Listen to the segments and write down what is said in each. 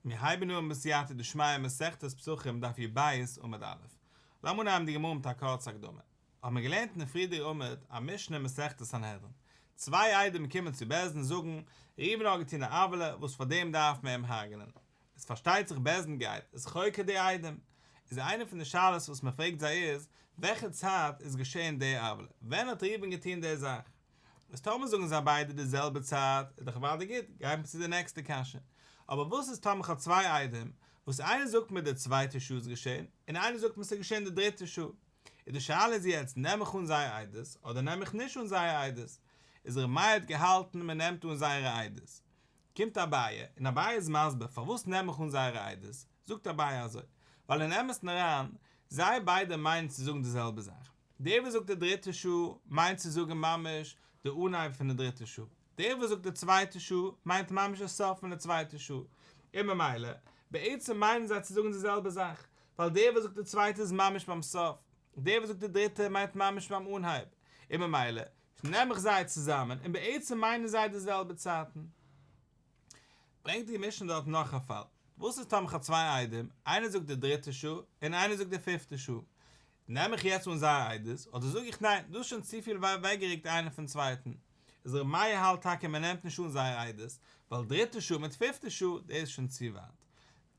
מיר הייבן אן בסייעתא דשמיא מסכת פסחים דף י"ב עמוד א'. לאמיר אנהייבן די גמרא מיט א קורצע הקדמה. האבן מיר געלערנט אין די פריערדיגע עמוד א משנה אין מסכת סנהדרין. צוויי עדים קומען צו בית דין זאגן, ראובן האט געטון א עוולה וואס פאר דעם דארף מען אים הרג'נען. איז פארשטייט זיך בית דין גייט איז חוקר די עדים. איז איינע פון די שאלות וואס מען פרעגט זיי איז, וועלכע צייט איז געשען די עוולה? ווען האט ראובן געטון די זאך? איז טאמער זאגן זיי ביידע די זעלבע צייט איז דאך אוודאי גוט, גייט מען צו די נעקסטע קשיא. אבער וואס איז טאמער כ'האב צוויי עדים, וואס איינער זאגט מיר די צווייטע שעה איז געשען, און איינער זאגט מיר ס'איז געשען די דריטע שעה. איז די שאלה איז יעצט נעם איך אן זייער עדות אדער נעם איך נישט אן זייער עדות? איז ר' מאיר האט געהאלטן מען נעמט אן זייערע עדות. קומט אביי, און אביי איז מסביר פארוואס נעם איך אן זייערע עדות, זאגט אביי אזוי, ווייל אין אמת'ן אריין, זיי ביידע מיינען צו זאגן די זעלבע זאך. דער וואס זאגט די דריטע שעה מיינט צו זאגן ממש די אנהייב פון די דריטע שעה, דער וואס זאגט די צווייטע שעה מיינט ממש די סוף פון די צווייטע שעה, און ממילא, בעצם מיינען זיי צו זאגן די זעלבע זאך, ווייל דער וואס זאגט די צווייטע איז ממש ביים סוף, דער וואס זאגט די דריטע מיינט ממש ביים אנהייב, און ממילא, נעם איך זיי צוזאמען, און בעצם מיינען זיי די זעלבע צייטן. ברענגט די משנה דארט נאך א פאל, וואס איז טאמער כ'האב צוויי עדים, איינער זאגט די דריטע שעה, און איינער זאגט די פיפטע שעה, נעם איך יעצט אן זייער עדות, אדער זאג איך ניין, דאס איז שוין צופיל ווייט אוועקגערוקט איינער פון צווייטן, איז ר' מאיר האלט טאקע מען נעמט נישט אן זייער עדות, ווייל דריטע שעה מיט פיפטע שעה, דאס איז שוין צו ווייט.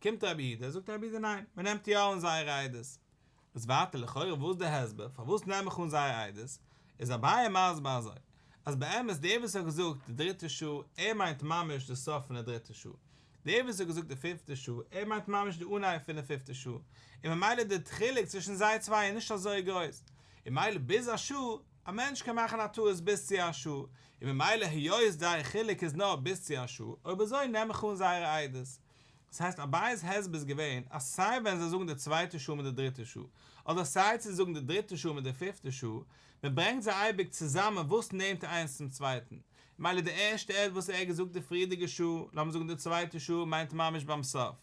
קומט רבי יהודה, זאגט רבי יהודה ניין, מען נעמט יא אן זייער עדות. איז ווייטער לכאורה וואס די הסבר פארוואס נעם איך אן זייער עדות, איז אביי מסביר אזוי, אז באמת דער וואס האט געזאגט די דריטע שעה, ער מיינט ממש די סוף פון די דריטע שעה, דער וואס האט געזאגט די פיפטע שעה, ער מיינט ממש די אנהייב פון די פיפטע שעה, און ממילא די חילוק צווישן זיי צוויי איז נישט אזוי גרויס, און ממילא ביז א שעה, א מענטש קען מאכן א טעות ביז צו א שעה, און ממילא היות זייער חילוק איז נאר ביז צו א שעה, אויב אזוי נעם איך אן זייערע עדות. דאס הייסט אביי'ס הסבר איז געווען אז סיי ווען זיי זאגן די צווייטע שעה מיט די דריטע שעה, אדער סיי צו זאגן די דריטע שעה מיט די פיפטע שעה, מען ברענגט זיי אייביג צוזאמען וואס נעמט איינס צום צווייטן, מילא די ערשטע עד וואס ער האט געזאגט די פריערדיגע שעה, לאמיר זאגן די צווייטע שעה, מיינט ממש ביים סוף.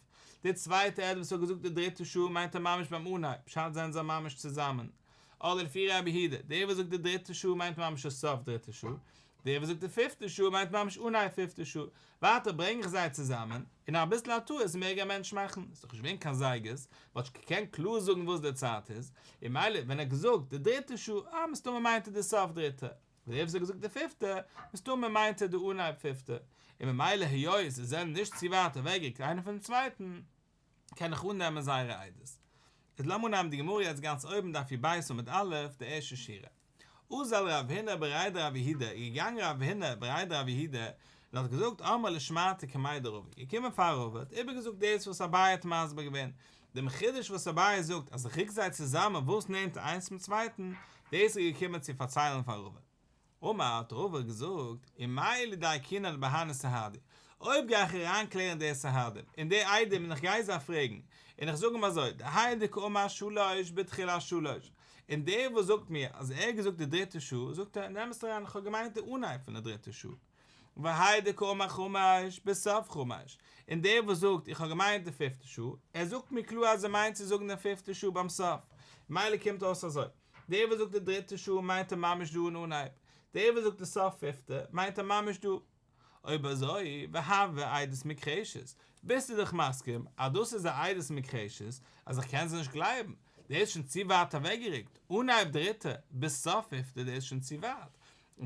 די צווייטע עד וואס ער האט געזאגט די דריטע שעה, מיינט ער ממש ביים אנהייב, פשט זענען זיי ממש צוזאמען. אדער לפי רבי יהודה, דער וואס זאגט די דריטע שעה מיינט ממש די סוף דריטע שעה, דער וואס זאגט די פיפטע שעה מיינט ממש אנהייב פיפטע שעה. ווייטער ברענג איך זיי צוזאמען, און אביסל א טעות מעג א מענטש מאכן, ס'איז דאך נישט געווען קיין זייגערס, מ'האט נישט געקענט קלאר זאגן וואס די צייט איז, און מילא ווען ער האט געזאגט די דריטע שעה, אה מסתמא מיינט ער די סוף דריטע. און דער וואס האט געזאגט די פיפטע, מסתמא מיינט ער די אנהייב פיפטע, און ממילא היות זיי זענען נישט צו ווייט אוועקגערוקט איינער פונעם צווייטן, קען איך אננעמען זייערע עדות. איז לאמיר אנהייבן די גמרא יעצט גאנץ אויבן דף י"ב עמוד א', די ערשטע שורה. אזל רב הונא בריה דרב יהודה, איז געגאנגען רב הונא בריה דרב יהודה, און האט געזאגט אמרה לשמעתיה קמיה דרבא, געקומען פאר רבא, האט איבערגעזאגט דאס וואס אביי האט מסביר געווען, דעם חידוש וואס אביי זאגט אז איך רוק זיי צוזאמען וואס נענטער איינס צום צווייטן, דאס איז געקומען צו פארציילן פאר רבא. אמר האט רבא געזאגט, ומאי אילו דייקינן בהני סהדי, אויב גיי איך אריינקלערן די סהדים און די עדים און איך גיי זיי פרעגן, און איך זאג אים אזוי, דהאי דקאמר שלש בתחילת שלש, און דער וואס זאגט מיר אז ער האט געזאגט די דריטע שעה, זאגט ער, נעם עס אריין, איך האב געמיינט די אנהייב פון די דריטע שעה. והאי דקאמר חמש בסוף חמש, און דער וואס זאגט איך האב געמיינט די פיפטע שעה, ער זאגט מיר קלאר אז ער מיינט צו זאגן די פיפטע שעה ביים סוף, מילא קומט אויס אזוי, דער וואס זאגט די דריטע שעה מיינט ער ממש דא אין אנהייב, דער וואס זאגט די סוף פיפטע מיינט ער ממש דא. אויב אזוי, והויא עדות מוכחשת, ביסטו דאך מסכים אז דאס איז א עדות מוכחשת, אז איך קען זיי נישט גלייבן, דאס איז שוין צו ווייט אוועקגערוקט, אנהייב דריטע ביז סוף פיפטע דאס איז שוין צו ווייט,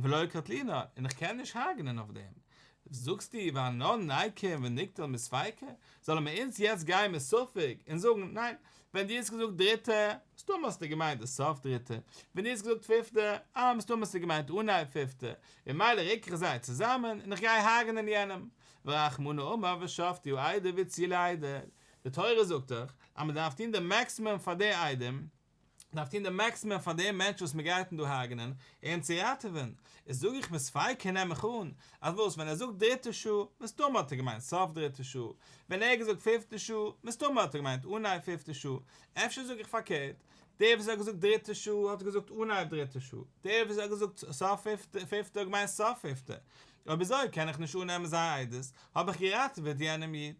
ולא קטלינן, און איך קען נישט הרג'נען אויף דעם. זאגסטו ואנן ניקום ונקטול מספיקא? זאלן מיר אונז יעצט גיין מספק און זאגן, ניין, ווען דו האסט געזאגט דריטע, מסתמא האסטו געמיינט די סוף דריטע, ווען דו האסט געזאגט פיפטע, אה, מסתמא האסטו געמיינט אנהייב פיפטע, און מילא רוק איך זיי צוזאמען און איך גיי הרג'נען יענעם. ורחמנא אמר ושפטו העדה והצילו העדה. די תורה זאגט דאך אז מען דארף טון די מעקסימום פאר די עדים, דארף טון די מעקסימום פאר דעם מענטש וואס מען גייט אים דא הרג'נען, אים צו ראטעווען, איז זאג איך מספיקא נעם איך אן, אז וואס ווען ער זאגט דריטע שעה, מסתמא האט ער געמיינט סוף דריטע שעה, ווען ער האט געזאגט פיפטע שעה, מסתמא האט ער געמיינט אנהייב פיפטע שעה, אפשר זאג איך פארקערט, דער וואס האט געזאגט דריטע שעה האט געזאגט אנהייב דריטע שעה, דער וואס האט געזאגט סוף פיפטע האט געמיינט סוף פיפטע, אויב אזוי קען איך נישט אננעמען זייער עדות, האב איך געראטעוועט יענעם איד.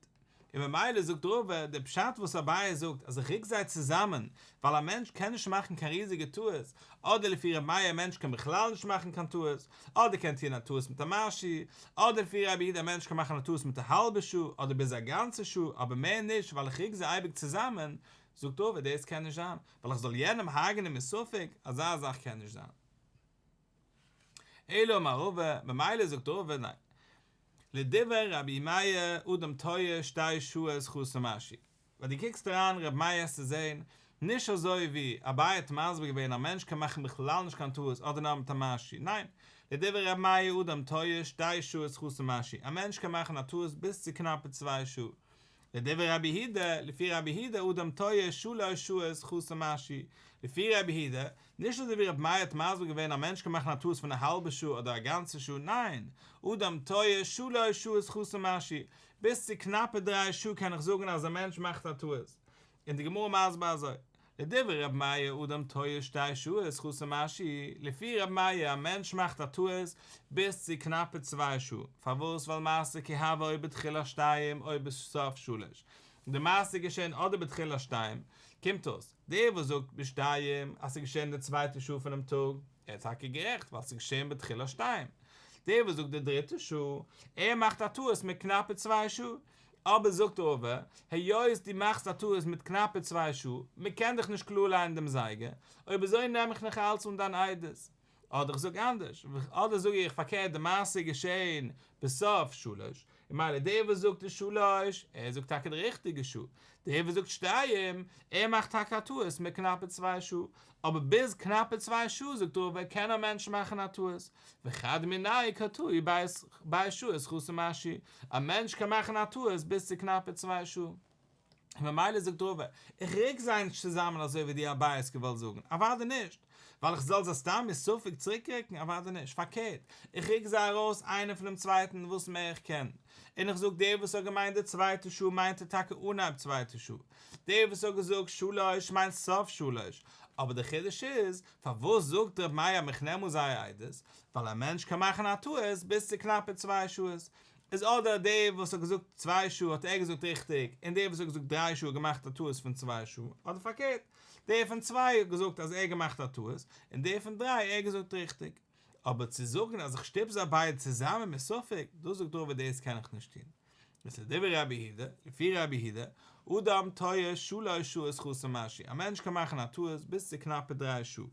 און ממילא זאגט רבא, די פשט וואס אביי זאגט אז איך רוק זיי צוזאמען ווייל א מענטש קען נישט מאכן קיין ריזיגע טעות, אדער לפי ר' מאיר א מענטש קען בכלל נישט מאכן קיין טעות, אדער קען טוען א טעות מיט א משהו, אדער לפי רבי יהודה א מענטש קען מאכן א טעות מיט א האלבע שעה אדער ביז א גאנצע שעה אבער מער נישט ווייל איך רוק זיי אייביג צוזאמען, זאגט רבא דאס קען נישט זיין, ווייל איך זאל יענעם הרג'נען מספק, אזא זאך קען נישט זיין. אלא אמר רבא, ממילא זאגט רבא ניין. לדברי רבי מאיר אדם טועה שתי שעות חסר משהו. ווען דו קוקסט אריין רבי מאיר וועסטו זען, נישט אזוי ווי אביי האט מסביר געווען א מענטש קען מאכן בכלל נישט קיין טעות אדער נאר מיט א משהו, ניין, לדברי רבי מאיר אדם טועה שתי שעות חסר משהו, א מענטש קען מאכן א טעות ביז צו קנאפע צוויי שעה, לדברי רבי יהודה, לפי רבי יהודה אדם טועה שלש שעות חסר משהו, לפי רבי יהודה, נישט אזוי ווי רבי מאיר האט מסביר געווען א מענטש קען מאכן א טעות פון א האלבע שעה אדער א גאנצע שעה, ניין, אדם טועה שלש שעות חסר משהו, ביז צו קנאפע דריי שעה קען איך זאגן אז א מענטש מאכט א טעות, און די גמרא מסביר אזוי, לדברי רבי מאיר אדם טועה שתי שעות חסר משהו, לפי רבי מאיר א מענטש מאכט א טעות ביז צו קנאפע צוויי שעה, פארוואס ווייל מעשה כי הוה או בתחילת שתיים או בסוף שלש, די מעשה איז געשען אדער בתחילת שתיים, קומט אויס, דער וואס זאגט בשתיים אז ס'איז געשען די צווייטע שעה פונעם טאג, ער איז טאקע גערעכט ווייל ס'איז געשען בתחילת שתיים, דער וואס זאגט די דריטע שעה, ער מאכט א טעות מיט קנאפע צוויי שעה, אבער זאגט רבא, היות דו מאכסט א טעות מיט קנאפע צוויי שעה, מען קען דאך נישט קלאר ליינען דעם זייגער, אויב אזוי נעם איך נאך אלץ אן דיין עדות. אדער איך זאג אנדערש, אדער זאג איך פארקערט די מעשה איז געשען בסוף שלש, און ממילא דער וואס זאגט די שלש, ער זאגט טאקע די ריכטיגע שעה, דער וואס זאגט שתיים, ער מאכט טאקע א טעות מיט קנאפע צוויי שעה, אבער ביז קנאפע צוויי שעה זאגט רבא קען א מענטש מאכן א טעות, וחד מינייהו קא טעי ב' שעות חסר משהו, א מענטש קען מאכן א טעות ביז צו קנאפע צוויי שעה. און ממילא זאגט רבא, איך רוק זיי נישט צוזאמען אזוי ווי דו אביי האסט געוואלט זאגן, אוודאי נישט, ווייל איך זאל זיי סתם מספק צוריקרוקן, אוודאי נישט, פארקערט, איך רוק זיי ארויס איינער פונעם צווייטן וואס מער איך קען, און איך זאג דער וואס האט געמיינט די צווייטע שעה מיינט ער טאקע אנהייב צווייטע שעה, דער וואס האט געזאגט שלש מיינט סוף שלש, אבער דער חידוש איז, פארוואס זאגט ר' מאיר איך נעם אן זייער עדות, ווייל א מענטש קען מאכן א טעות ביז צו קנאפע צוויי שעות, איז אדער דער וואס האט געזאגט צוויי שעה האט ער געזאגט ריכטיג, און דער וואס האט געזאגט דריי שעה האט געמאכט א טעות פון צוויי שעה, אדער פארקערט, דער פון צוויי האט געזאגט אז ער האט געמאכט א טעות, און דער פון דריי ער האט געזאגט ריכטיג. אבער צו זאגן אז איך שטופ זיי ביידע צוזאמען מספק, דאס זאגט רבא דאס קען איך נישט טון. איז לדברי רבי יהודה, לפי רבי יהודה, אדם טועה שלש שעות חסר משהו, א מענטש קען מאכן א טעות ביז צו קנאפע דריי שעה.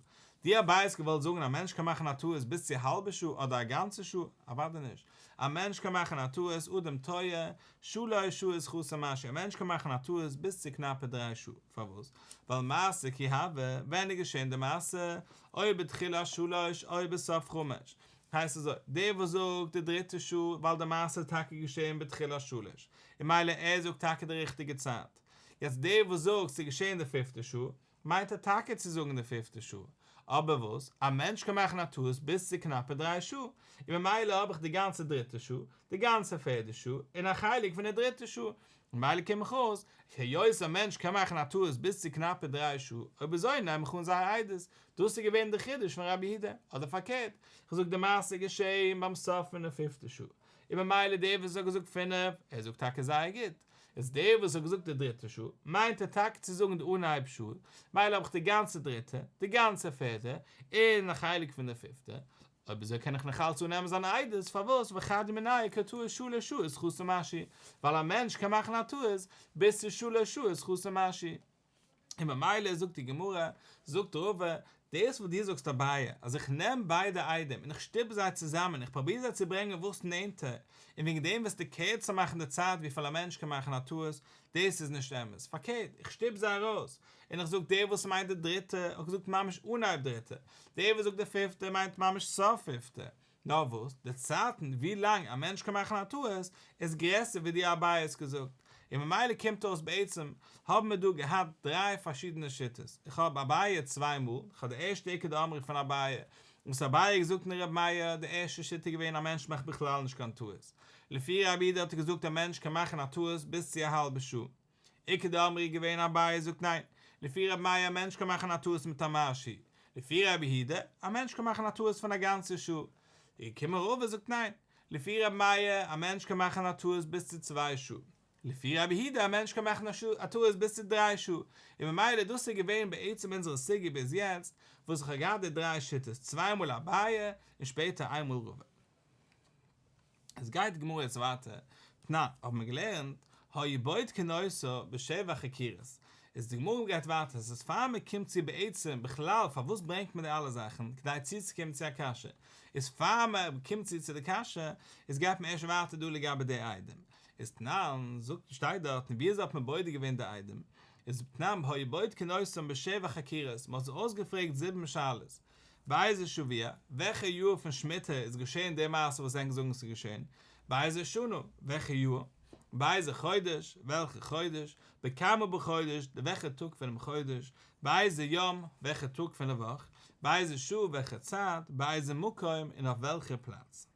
דו אביי האסט געוואלט זאגן א מענטש קען מאכן א טעות ביז צו א האלבע שעה אדער א גאנצע שעה, אוודאי נישט. א מענטש קען מאכן א טעות, אדם טועה שלש שעות חסר משהו, א מענטש קען מאכן א טעות ביז צו קנאפע דריי שעה. פארוואס? ווייל מעשה כי הוה, ווען איז געשען די מעשה? או בתחילת שלש או בסוף חמש. הייסט אזוי, דער וואס זאגט די דריטע שעה ווייל די מעשה איז טאקע געשען בתחילת שלש, און ממילא ער זאגט טאקע די ריכטיגע צייט. יעצט דער וואס זאגט ס'איז געשען די פיפטע שעה, מיינט ער טאקע צו זאגן די פיפטע שעה. אבער וואס, א מענטש קען מאכן א טעות ביז צו קנאפע דריי שעה, און ממילא האב איך די גאנצע דריטע שעה, די גאנצע פערדע שעה, און א חלק פון די דריטע שעה, ממילא קום איך אויס, היות א מענטש קען מאכן א טעות ביז צו קנאפע דריי שעה, אויב אזוי נעם איך אן זייער עדות, דאס איז געווען די חידוש פון רבי יהודה, אדער פארקערט, איך זאג די מעשה איז געשעהן ביים סוף פון די פיפטע שעה, און ממילא דער וואס האט געזאגט פינף, ער זאגט טאקע זייער גוט, איז דער וואס האט געזאגט די דריטע שעה, מיינט ער טאקע צו זאגן די אנהייב שעה, ממילא האב איך די גאנצע דריטע, די גאנצע פערטע, און א חלק פון די פיפטע, אויב אזוי קען איך נאך אלץ אננעמען זיין עדות, פארוואס וחד מינייהו קא טעי שלש שעות חסר משהו, ווייל א מענטש קען מאכן א טעות ביז צו שלש שעות חסר משהו. און ממילא זאגט די גמרא, זאגט רבא, דאס וואס דו זאגסט אביי, אז איך נעם ביידע עדים און איך שטופ זיי צוזאמען, איך פרוביר זיי צו ברענגען וואס נענטער, און וועגן דעם וועסטו קערצער מאכן די צייט וויפיל א מענטש קען מאכן א טעות, דאס איז נישט אמת, פארקערט, איך שטופ זיי ארויס, און איך זאג דער וואס מיינט די דריטע האט געזאגט ממש אנהייב דריטע, דער וואס זאגט די פיפטע מיינט ממש סוף פיפטע, נאר וואס, די צייטן ווי לאנג א מענטש קען מאכן א טעות איז גרעסער ווי דו אביי האסט געזאגט, און ממילא קומט אויס בעצם האבן מיר דא געהאט דריי פארשידענע שיטות, איך האב אביי צוויי מאל, איך האב די ערשטע איכא דאמרי פון אביי, וואס אביי האט געזאגט אין ר' מאיר, די ערשטע שיטה איז געווען א מענטש מאכט בכלל נישט קיין טעות, לפי רבי יהודה האט ער געזאגט א מענטש קען מאכן א טעות ביז צו א האלבע שעה, איכא דאמרי איז געווען אביי זאגט ניין, לפי רבי מאיר א מענטש קען מאכן א טעות מיט א משהו, לפי רבי יהודה א מענטש קען מאכן א טעות פון א גאנצע שעה, איז געקומען רבא זאגט ניין, לפי רבי מאיר א מענטש קען מאכן א טעות ביז צו צוויי שעה. לפי רבי יהודה א מענטש קען מאכן א טעות ביז צו דריי שעה, און ממילא דאס איז געווען בעצם אונזערע סוגיא ביז יעצט, וואס איך האב געהאט די דריי שיטות, צוויי מאל אביי און שפעטער איין מאל רבא. עס גייט די גמרא יעצט ווייטער, תנן, האבן מיר געלערנט, היו בודקין אותו בשבע חקירות, איז די גמרא גייט ווייטער, עס איז פאר מען קומט צו בעצם בכלל פארוואס ברענגט מען די אלע זאכן, כדי צוצוקומען צו א קשיא, איז פאר מען קומט צו צו די קשיא, איז גייט מען ערשט ווייטער דא לגבי די עדים, איז תנן, זאגט, שטייט דארטן ווי אזוי האט מען בודק געווען די עדים, איז תנן, היו בודקין אותם בשבע חקירות, מען האט זיי אויסגעפרעגט זיבן שאלות, באיזה שבוע, וועלכע יאר פון שמיטה איז געשען די מעשה וואס ענק זאגן ס'איז געשען, באיזה שנה, וועלכע יאר, באיזה חודש, וועלכע חודש, בכמה בחודש, די וועלכע טאג פונעם חודש, באיזה יום, וועלכע טאג פון די וואך, באיזה שעה, וועלכע צייט, באיזה מקום, און אויף וועלכע פלאץ.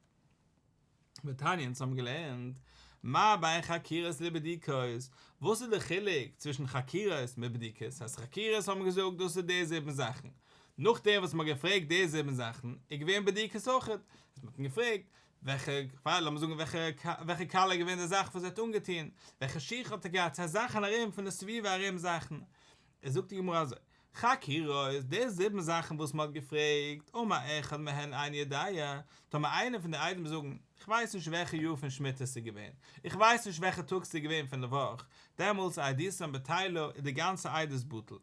ותניא אונז האבן געלערנט, מה בין חקירות לבדיקות, וואס איז די חילוק צווישן חקירות מיט בדיקות, אז חקירות האבן געזאגט דאס איז די זיבן זאכן, נאכדעם וואס מ'האט געפרעגט די זיבן זאכן איז געווען בדיקות אויכעט, אז מ'האט אים געפרעגט וועלכע, כ'ווייל לאמיר זאגן וועלכע וועלכע קאלער איז געווען די זאך וואס ער האט אנגעטון, וועלכע שיך האט ער געהאט, ס'הייסט זאכן ארום פון די סביבה ארום זאכן, איז זאגט די גמרא אזוי, חקירות, די זיבן זאכן וואס מען האט געפרעגט, אמר אחד מהן איני יודע, טאמער איינער פון די עדים זאגן, איך ווייס נישט וועלכע יאר פון שמיטה ס'איז געווען, איך ווייס נישט וועלכע טאג ס'איז געווען פון די וואך, דעמאלטס עדותן בטילה איז די גאנצע עדות בטל.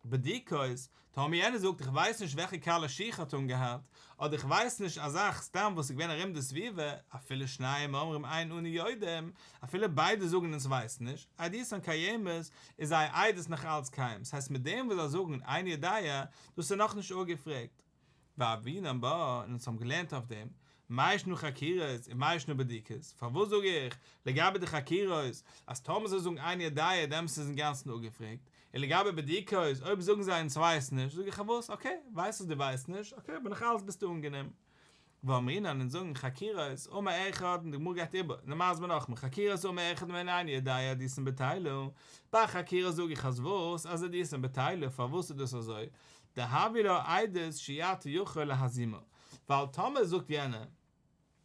בדיקות, טאמער יענער זאגט איך ווייס נישט וועלכע קאלער שיך האט אנגעהאט, אדער איך ווייס נישט א זאך סתם וואס איז געווען ארום די סביבה, אפילו שניהם אומרים אין אנו יודעים, אפילו ביידע זאגן אונז ווייסן נישט, עדותן קיימת, איז זייער עדות נאך אלץ קיים, ס'הייסט מיט דעם וואס זיי זאגן איני יודע, דאס איז נאכנישט אפגעפרעגט. והוינן בה, און אונז האבן געלערנט אויף דעם, מאי שנא חקירות און מאי שנא בדיקות, פארוואס זאג איך, לגבי די חקירות, אז טאמער זיי זאגן איני יודע דעמאלטס איז אינגאנצן אפגעפרעגט, און לגבי בדיקות, אויב זאגן זיי אונז ווייסן נישט, זאג איך פארוואס, אקעי, ווייסט אז דו ווייסט נישט, אקעי, אבער נאך אלץ ביסטו אנגענומען. ואמרינן אונז זאגן חקירות, אמר אחד, און די גמרא גייט איבער, און מסביר נאכאמאל, חקירות אמר אחד מהן איני יודע עדותן בטילה, ביי חקירות זאג איך אז וואס, אז עדותן בטילה, פארוואס איז דאס אזוי, דהויא לה עדות שאי אתה יכול להזימה, ווייל טאמער זאגט יענער,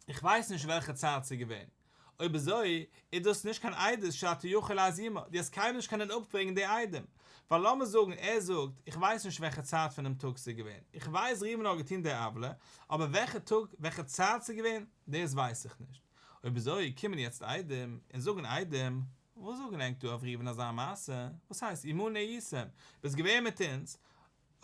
איך ווייס נישט וועלכע צייט ס'איז געווען, אויב אזוי איז דאס נישט קיין עדות שאתה יכול להזימה, דו וועסט קיינמאל נישט קענען אפפרעגן די עדים, ווייל לאמיר זאגן ער זאגט איך ווייס נישט וועלכע צייט פונעם טאג ס'איז געווען, איך ווייס ראובן האט געטון די עוולה, אבער וועלכע טאג, וועלכע צייט ס'איז געווען, דאס ווייס איך נישט. אויב אזוי קומען יעצט עדים און זאגן עדים, וואס זאגן ענק דא אויף ראובן אזא מעשה, וואס הייסט עמנו הייתם, ביסט געווען מיט אונז,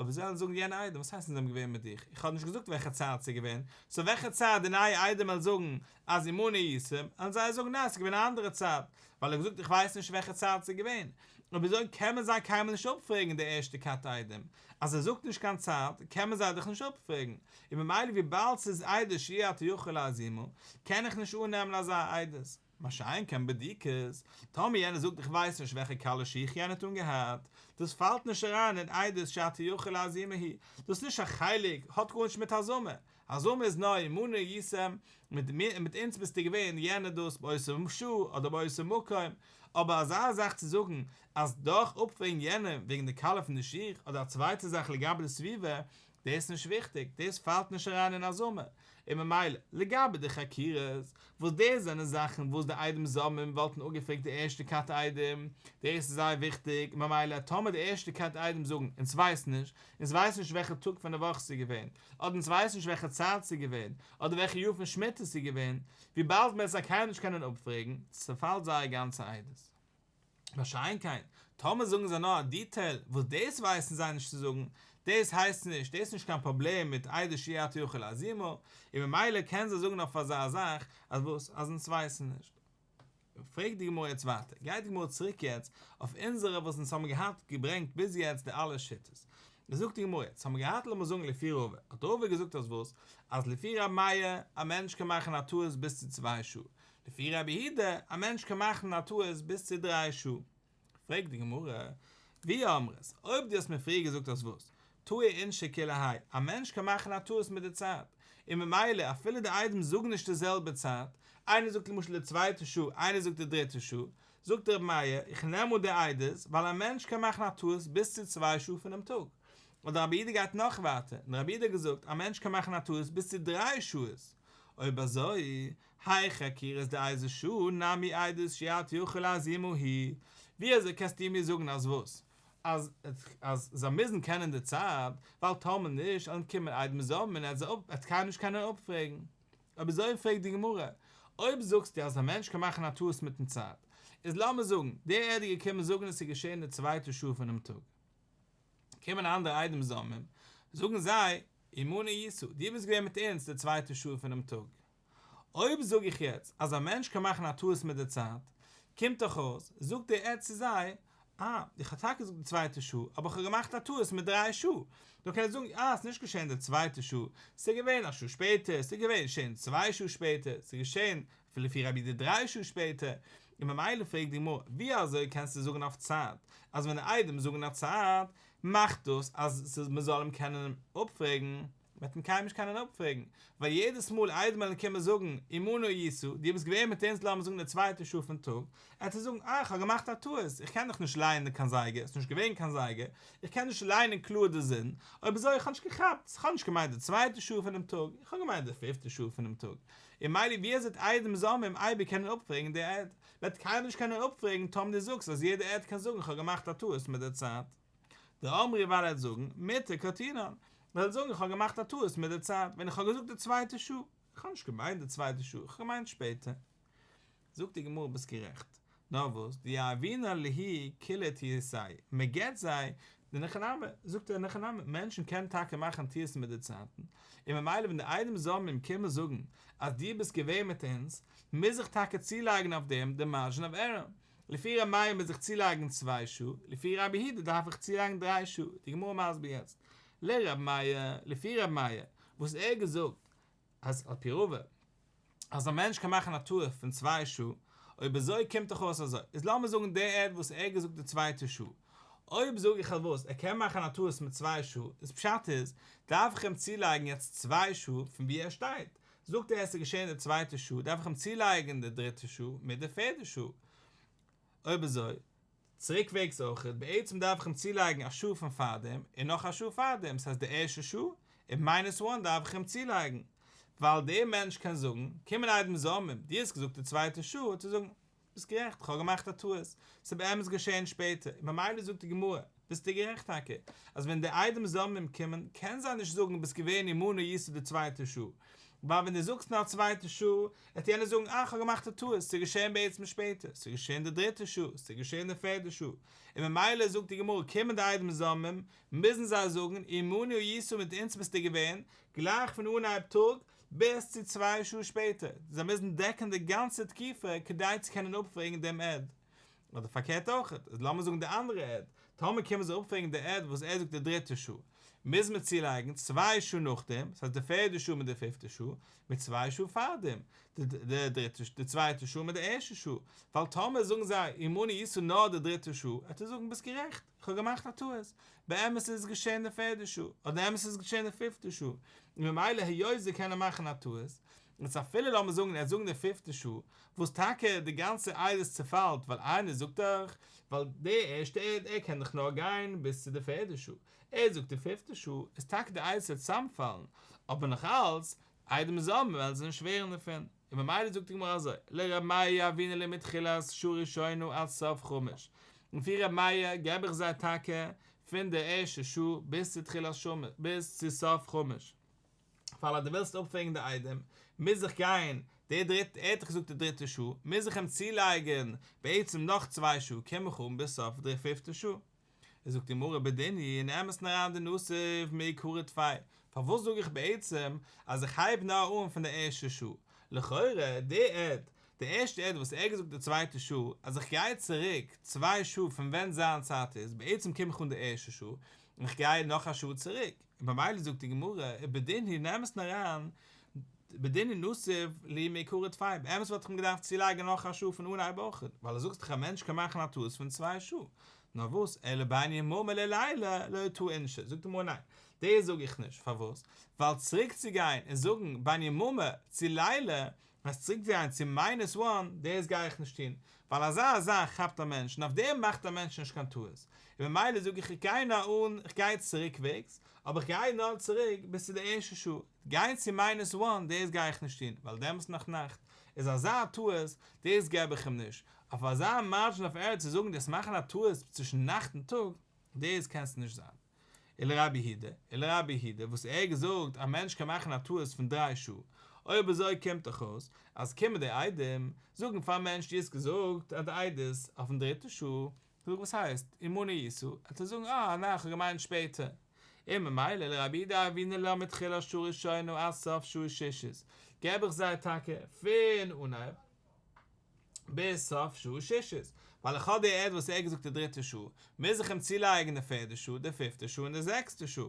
אבער זיי וועלן זאגן יענע עדים, וואס הייסט אונז זענען געווען מיט דיך? איך האב נישט געזאגט וועלכע צייט ס'איז געווען, סאו וועלכע צייט די נייע עדים וועלן זאגן אז עמנו הייתם, וועלן זיי זאגן ניין ס'איז געווען א אנדערע צייט, ווייל ער האט געזאגט איך ווייס נישט וועלכע צייט ס'איז געווען. אויב אזוי קען מען זיי קיינמאל נישט אפפרעגן די ערשטע כת עדים, אז ער זאגט נישט קיין צייט קען מען זיי דאך נישט אפפרעגן, און ממילא וויבאלד ס'איז עדות שאי אתה יכול להזימה, קען איך נישט אננעמען אזא עדות. מה שאין כן בדיקות, טאמער יענער זאגט איך ווייס נישט וועלכע קאלער שיך יענער האט אנגעהאט, דאס פאלט נישט אריין אין עדות שאתה יכול להזימה היא, דאס איז נישט א חלק, האט גארנישט מיט הזמה, הזמה איז נאר עמנו הייתם, מיט מיט אונז ביסטו געווען יענער דאס באותו שעה אדער באותו מקום, אבער אזא זאך צו זאגן אז דורך אפפרעגן יענעם וועגן די קאלער פון די שיך אדער א צווייטע זאך לגבי די סביבה, דאס איז נישט וויכטיג, דאס פאלט נישט אריין אין הזמה, און ממילא, לגבי די חקירות, וואס דאס זענען זאכן וואס די עדים זוממים וואלטן אפגעפרעגט די ערשטע כת עדים, דאס איז זייער וויכטיג, און ממילא טאמער די ערשטע כת עדים זאגן, אונז ווייסן נישט, אונז ווייסן נישט וועלכע טאג פון די וואך ס'איז געווען, אדער אונז ווייסן נישט וועלכע צייט ס'איז געווען, אדער וועלכע יאר פון שמיטה ס'איז געווען, וויבאלד מ'וועט זיי קיינמאל נישט קענען אפפרעגן, צעפאלט זייער גאנצע עדות. מה שאין כן, טאמער זאגן זיי נאר א דיטעיל וואס דאס ווייסן זיי נישט צו זאגן, דאס הייסט נישט, דאס איז נישט קיין פראבלעם מיט עדות שאי אתה יכול להזימה, און ממילא קענען זיי זאגן אויף אזא זאך אז וואס, אז אונז ווייסן נישט. פרעגט די גמרא יעצט ווייטער, גייט די גמרא צוריק יעצט אויף אונזערע וואס אונז האבן געהאט געברענגט ביז יעצט די אלע שיטות, זאגט די גמרא יעצט האבן מיר געהאט לאמיר זאגן לפי רבא, האט רבא געזאגט אז וואס, אז לפי רבי מאיר א מענטש קען מאכן א טעות ביז צו צוויי שעה, לפי רבי יהודה, א מענטש קען מאכן א טעות ביז צו דריי שעה. פרעגט די גמרא, ואי אמרת, אויב דו האסט מיר פריער געזאגט אז וואס? טעו אינשי כולי האי, א מענטש קען מאכן א טעות מיט די צייט, און ממילא אפילו די עדים זאגן נישט די זעלבע צייט, איינער זאגט למשל די צווייטע שעה, איינער זאגט די דריטע שעה, זאגט רבי מאיר, איך נעם אן די עדות, ווייל א מענטש קען מאכן א טעות ביז צו צוויי שעה פונעם טאג. אדער רבי יהודה גייט נאך ווייטער, און רבי יהודה האט געזאגט, א מענטש קען מאכן א טעות ביז צו דריי שעות. אויב אזוי. האי חקירות דאיזו שעה נמי עדות שאי אתה יכול להזימה היא, ווי אזוי קענסטו מיר זאגן אז וואס? אז אז זיי מוזן קענען די צייט, ווייל טאמער נישט וועלן קומען עדים זוממין און ער וועט קיינעם נישט קענען אפפרעגן. אויב אזוי פרעגט די גמרא, אויב זאגסטו אז א מענטש קען מאכן א טעות מיטן צייט, איז לאמיר זאגן, דער עד איז געקומען זאגן עס איז געשען די צווייטע שעה פונעם טאג, קומען אנדערע עדים זוממין, זאגן זיי, עמנו היית, דו ביסט געווען מיט אונז די צווייטע שעה פונעם טאג. אויב זאג איך יעצט אז א מענטש קען מאכן א טעות מיט די צייט, קומט דאך אויס, זאגט דער עד צו זיי, אה, איך האב טאקע געזאגט די צווייטע שעה, אבער איך האב געמאכט א טעות מיט דריי שעה. דאן קען ער זאגן, אה, ס'איז נישט געשען די צווייטע שעה, ס'איז געווען א שעה שפעטער, ס'איז געווען געשען צוויי שעה שפעטער, ס'איז געשען אפילו לפי רבי יהודה דריי שעה שפעטער. און ממילא פרעגט די גמרא, ווי אזוי קענסטו זאגן אויף צייט, אז ווען די עדים זאגן א צייט, מאכט דאס אז מ'זאל אים קענען אפפרעגן? מ'וועט אים קיינמאל נישט קענען אפפרעגן, ווייל יעדעס מאל עדים וועלן קומען זאגן, עמנו היית, דו ביסט געווען מיט אונז לאמיר זאגן די צווייטע שעה פון טאג, עט ער זאגן, אה, איך האב געמאכט א טעות, איך קען דאך נישט לייענען קיין זייגער, עס איז נישט געווען קיין זייגער, איך קען נישט לייענען קלאר די זון, אויב אזוי איך האב נישט געכאפט, איך האב נישט געמיינט די צווייטע שעה פונעם טאג, איך האב געמיינט די פיפטע שעה פונעם טאג. און ממילא ווי אזוי וועט עדים זוממין אייביג קענען אפפרעגן די עד, וועט קיינער נישט קענען אפפרעגן טאמער דו זאגסט אז יעדער עד קען זאגן איך האב געמאכט א טעות מיט די צייט. דאמרי ווייל ער וועט זאגן, מותר קאתינן, וועט זאגן איך האב געמאכט א טעות מיט די צייט ווען איך האב געזאגט די צווייטע שעה, איך האב נישט געמיינט די צווייטע שעה, איך האב געמיינט שפעטער. זאגט די גמרא ביסט גערעכט, נאר וואס, דיהבינן להו כולהו טעותייהו, מען געבט זיי, אין הכי נמי, זאגט ער אין הכי נמי, מענטשן קענען טאקע מאכן טעותים מיט די צייטן, און ממילא ווען די עדים זוממין קומען זאגן אז דו ביסט געווען מיט אונז, מוז איך טאקע צולייגן אויף דעם די מארדזשין אוו עראר, לפי ר' מאיר מוז איך צולייגן צוויי שעה, לפי רבי יהודה דארף איך צולייגן דריי שעה, די גמרא מסביר יעצט, לר' מאיר, לפי ר' מאיר, וואס ער האט געזאגט אז על פי רבא אז א מענטש קען מאכן א טעות פון צוויי שעה, אויב אזוי קומט דאך אויס אזוי, איז לאמיר זאגן דער עד וואס ער האט געזאגט די צווייטע שעה, אויב זאג איך אז וואס ער קען מאכן א טעות מיט צוויי שעה, איז פשט איז, דארף איך אים צולייגן יעצט צוויי שעה פון וואו ער שטייט, זאגט ער עס איז געשען די צווייטע שעה דארף איך אים צולייגן די דריטע שעה מיט די פערדע שעה. אויב אזוי, צוריקוועגס אויכעט, בעצם דארף איך אים צולייגן א שעה פון פארדעם און נאך א שעה פארדעם, ס'הייסט די ערשטע שעה און מיינוס וואן דארף איך אים צולייגן, ווייל דער מענטש קען זאגן, קומען עדים זוממין, דו האסט געזאגט די צווייטע שעה, וועט ער זאגן, ביסט גערעכט, כ'האב געמאכט א טעות, ס'איז באמת געשען שפעטער, און ממילא זאגט די גמרא, ביסטו גערעכט טאקע, אז ווען די עדים זוממין קומען, קען זיי נישט זאגן ביסט געווען עמנו היית די צווייטע שעה, ווייל ווען דו זאגסט נאר צווייטע שעה, וועט יענער זאגן אה כ'האב געמאכט א טעות, ס'איז געשען בעצם שפעטער, ס'איז געשען די דריטע שעה, ס'איז געשען די פערדע שעה, און ממילא זאגט די גמרא, קומען די עדים זוממין, מוזן זיי זאגן עמנו היית מיט אונז ביסטו געווען, גלייך פון אנהייב טאג, ביז צו צוויי שעה שפעטער, זיי מוזן דעקן די גאנצע תקופה כדי צו קענען אפפרעגן דעם עד. אדער פארקערט אויך, איז לאמיר זאגן די אנדערע עד, טאמער קומען זיי אפפרעגן די עד וואס ער זאגט די דריטע שעה, מוז מען צולייגן צוויי שעה נאכדעם, דאס הייסט די פערדע שעה מיט די פיפטע שעה, מיט צוויי שעה פארדעם, די דריטע די צווייטע שעה מיט די ערשטע שעה, ווייל טאמער זאגן זיי עמנו היית נאר די דריטע שעה, וועט ער זאגן ביסט גערעכט, איך האב געמאכט א טעות, באמת איז עס געשען די פערדע שעה, אדער באמת איז עס געשען די פיפטע שעה, און ממילא היות זיי קענען מאכן א טעות, איז אפילו לאמיר זאגן ער וועט זאגן די פיפטע שעה, וואס טאקע די גאנצע עדות צעפאלט ווייל איינער זאגט דאך, ווייל די ערשטע עד ער קען דאך נאר גיין ביז צו די פערדע שעה, ער זאגט די פיפטע שעה, איז טאקע די עדות וועט צוזאמפאלן, אבער נאך אלץ, עדים זוממין וועלן זיי נישט שווערן דערפון, און ממילא זאגט די גמרא אזוי, לר' מאיר יהבינן להו מתחילת שעה ראשונה עד סוף חמש, און לפי ר' מאיר געב איך זיי טאקע פון די ערשטע שעה ביז צו תחילת שעה ביז צו סוף חמש, ווייל אז דו ווילסט אפפרעגן די עדים מוז איך גיין די דריטע, ער האט דאך געזאגט די דריטע שעה, מוז איך אים צולייגן בעצם נאך צוויי שעה קום איך אן ביז סוף די פיפטע שעה. זאגט די גמרא ובדין הוא אין אמת'ן אריין דנסיב מעיקרא טפי, פארוואס זאג איך בעצם אז איך הייב נאר אן פון די ערשטע שעה? לכאורה די עד, די ערשטע עד וואס ער האט געזאגט די צווייטע שעה, אז איך גיי צוריק צוויי שעה פון ווען זיין צייט איז, בעצם קום איך אן די ערשטע שעה, און איך גיי נאך א שעה צוריק, און ממילא זאגט די גמרא ובדין הוא אין אמת'ן אריין, בדין הוא דנסיב להו מעיקרא טפי, באמת וואלט איך אים געדארפט צולייגן נאך א שעה פון אנהייב אויך, ווייל דו זאגסט דאך א מענטש קען מאכן א טעות פון צוויי שעה, נאר וואס, אלא בין יממא ללילה לא טעי אינשי, זאגט די גמרא ניין, דאס זאג איך נישט, פארוואס? ווייל צוריק צו גיין און זאגן בין יממא צו לילה, אז צוריק צו גיין צו מיינוס וואן, דאס גיי איך נישט טון, ווייל אזא זאך כאפט א מענטש און אויף דעם מאכט א מענטש נישט קיין טעות, און ממילא זאג איך איך גיי נאר אן, איך גיי צוריקוועגס, אבער איך גיי נאר צוריק ביז צו די ערשטע שעה, גיין צו מיינוס וואן דאס גיי איך נישט טון, ווייל דעמאלטס נאך נאכט. איז אזא טעות, דאס געב איך אים נישט, אויף אזא מארדזשין אוו ערער צו זאגן דו וועסט מאכן א טעות צווישן נאכט און טאג, דאס קענסטו נישט זיין. ולרבי יהודה, ולרבי יהודה וואס ער האט געזאגט א מענטש קען מאכן א טעות פון דריי שעה, אויב אזוי קומט דאך אויס אז קומען די עדים זאגן פארן מענטש דו האסט געזאגט אז די עדות אויפן דריטע שעה, זאג וואס הייסט עמנו היית, וועט ער זאגן אה ניין כ'האב געמיינט שפעטער, און ממילא לרבי יהודה יהבינן לה מתחילת שעה ראשונה עד סוף שעה שישית, געב איך זיי טאקע פון אנהייב ביז סוף שעה שישית, ווייל איך האב די עד וואס ער האט געזאגט די דריטע שעה, מוז איך אים צולייגן די פערדע שעה, די פיפטע שעה און די זעקסטע שעה.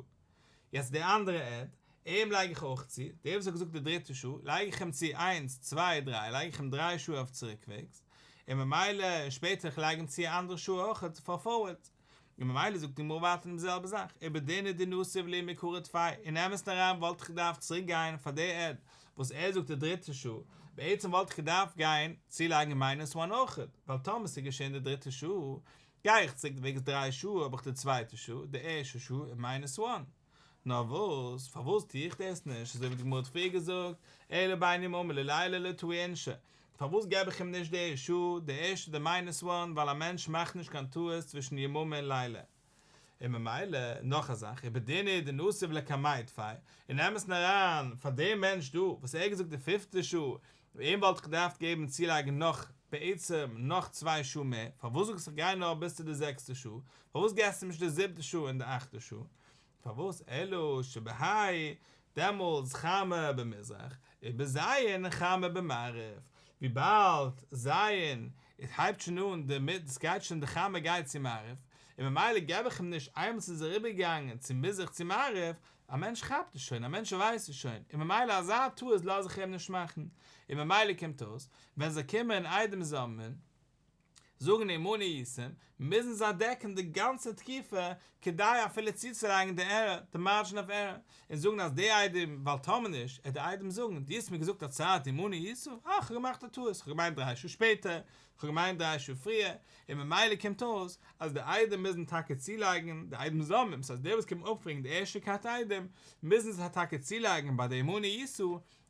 יעצט די אנדערע עד, אים לייג איך אויך צו, דער וואס האט געזאגט די דריטע שעה, לייג איך אים צו איינס, צוויי, דריי, לייג איך אים דריי שעה אויף צוריקוועגס, און ממילא, און שפעטער איך לייג אים צו א אנדערע שעה אויך פאר פארווערד. און ממילא זאגט די גמרא ווייטער די זעלבע זאך, ובדין הוא דנסיב להו מעיקרא טפי, אין אמת'ן אריין וואלט איך געדארפט צוריק גיין פאר די עד וואס ער זאגט די דריטע שעה, בעצם וואלט איך געדארפט גיין צולייגן מיינוס וואן אויכעט, ווייל טאמער ס'איז געשען די דריטע שעה, גיי איך צוריק וועגס דריי שעה האב איך די צווייטע שעה, די ערשטע שעה און מיינוס וואן. נאר וואס, פארוואס טו איך דאס נישט, אזוי ווי די גמרא האט פריער געזאגט, אלא בין יממא לליליא לא טעו אינשי, פארוואס געב איך אים נישט די שעה, די ערשטע די מיינוס וואן, ווייל א מענטש מאכט נישט קיין טעות צווישן יממא און לילה. און ממילא, נאך א זאך, ובדין הוא דנסיב לקמיה טפי, אין אמת'ן אריין, פאר דעם מענטש דא, וואס ער האט געזאגט די פיפטע שעה, אים וואלט איך געדארפט געבן צולייגן נאך, בעצם, נאך צוויי שעה מער, פארוואס זאגסטו איך גיי נאר ביז צו די זעקסטע שעה, פארוואס געסטו אים נישט די זיבטע שעה און די אכטע שעה? פארוואס אלא שבה' דעמאלטס חמה במזרח ובז' חמה במערב, וויבאלד ז' עס הייבט שוין אן די מיט עס גייט שוין די חמה גייט צו מערב, און ממילא געב איך אים נישט איינמאל ס'איז אריבערגעגאנגען צו מזרח צו מערב, א מענטש כאפט עס שוין, א מענטש ווייסט עס שוין, און ממילא אזא טעות לאז איך אים נישט מאכן, און ממילא קומט אויס ווען זיי קומען עדים זוממין, זאגן עמנו הייתם, מוזן זיי דעקן די גאנצע תקופה כדי אפילו צוצולייגן די ערער, די מארדזשין אוו ערער, און זאגן אז די עדים, ווייל טאמער נישט, עט די עדים זאגן, דו האסט מיר געזאגט א צייט עמנו היית, אה, כ'האב געמאכט א טעות, כ'האב געמיינט דריי שעה שפעטער, כ'האב געמיינט דריי שעה פריער, און ממילא קומט אויס אז די עדים מוזן טאקע צולייגן, די עדים זוממין, ס'הייסט די וואס קומען אפפרעגן די ערשטע כת עדים, מוזן זיי טאקע צולייגן ביי די עמנו היית,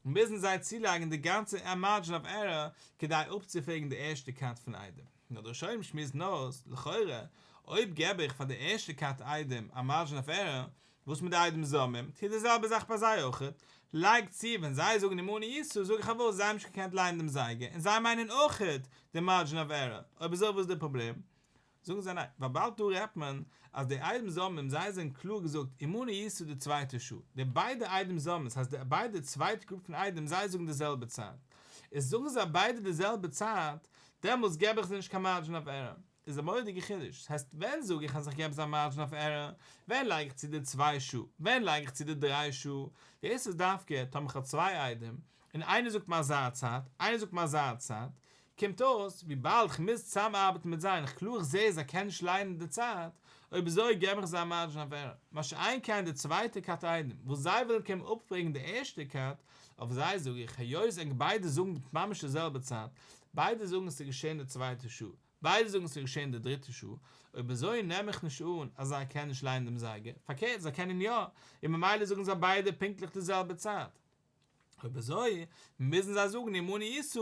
מוזן זיי צולייגן די גאנצע מארדזשין אוו ערער כדי אפצופרעגן די ערשטע כת פון עדים. נאר די ראשונים שמועסן אויס, לכאורה, אויב געב איך פאר די ערשטע כת עדים א מארדזשין אוו ערער, וואס מיט די עדים זוממין, טו די זעלבע זאך ביי זיי אויכעט, לייג צו ווען זיי זאגן עמנו היית זאג איך פארוואס זיי האבן נישט געקענט ליינען דעם זייגער און זיי מיינען אויכעט די מארדזשין אוו ערער, אויב אזוי וואס איז די פראבלעם? זאגן זיי ניין, וויבאלד דא רעדט מען אז די עדים זוממין זיי זענען קלאר געזאגט עמנו היית די צווייטע שעה, די ביידע עדים זוממין, ס'הייסט די ביידע צווייטע גרופ פון עדים זיי זאגן די זעלבע צייט, איז זאגן זיי ביידע די זעלבע צייט, דעמאלטס געב איך זיי נישט קיין מארדזשין אוו ערער, איז א מורא'דיגע חידוש, ס'הייסט ווען זאג איך אז איך געב זיי מארדזשין אוו ערער, ווען לייג איך צו די צוויי שעה, ווען לייג איך צו די דריי שעה, דאס איז דווקא טאמער איך האב צוויי עדים, און איינער זאגט מיר אזא צייט, איינער זאגט מיר אזא צייט, קומט אויס, וויבאלד כ'מוז צוזאמארבעטן מיט זיי און איך קלאר זעה זיי קענען נישט ליינען די צייט, אויב אזוי געב איך זיי א מארדזשין אוו ערער. מה שאין כן די צווייטע כת עדים, וואס זיי ווילן קומען אפפרעגן די ערשטע כת, אויף זיי זאג איך, היות ענק ביידע זאגן ממש די זעלבע צייט, ביידע זאגן עס איז געשען די צווייטע שעה, ביידע זאגן עס איז געשען די דריטע שעה, אויב אזוי נעם איך נישט אן אז זיי קענען נישט ליינען דעם זייגער, פארקערט זיי קענען יא, און ממילא זאגן זיי ביידע פונקטליך די זעלבע צייט. אויב אזוי מוזן זיי זאגן עמנו היית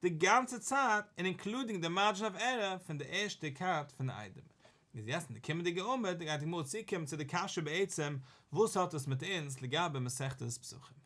די גאנצע צייט און אינקלודינג די מארדזשין אוו ערער פון די ערשטע כת פון די עדים. איז יעצט אין די קומענדיגע עמוד גייט די גמרא צוקומען צו די קשיא בעצם וואס האט עס מיט אונז לגבי מסכת פסחים.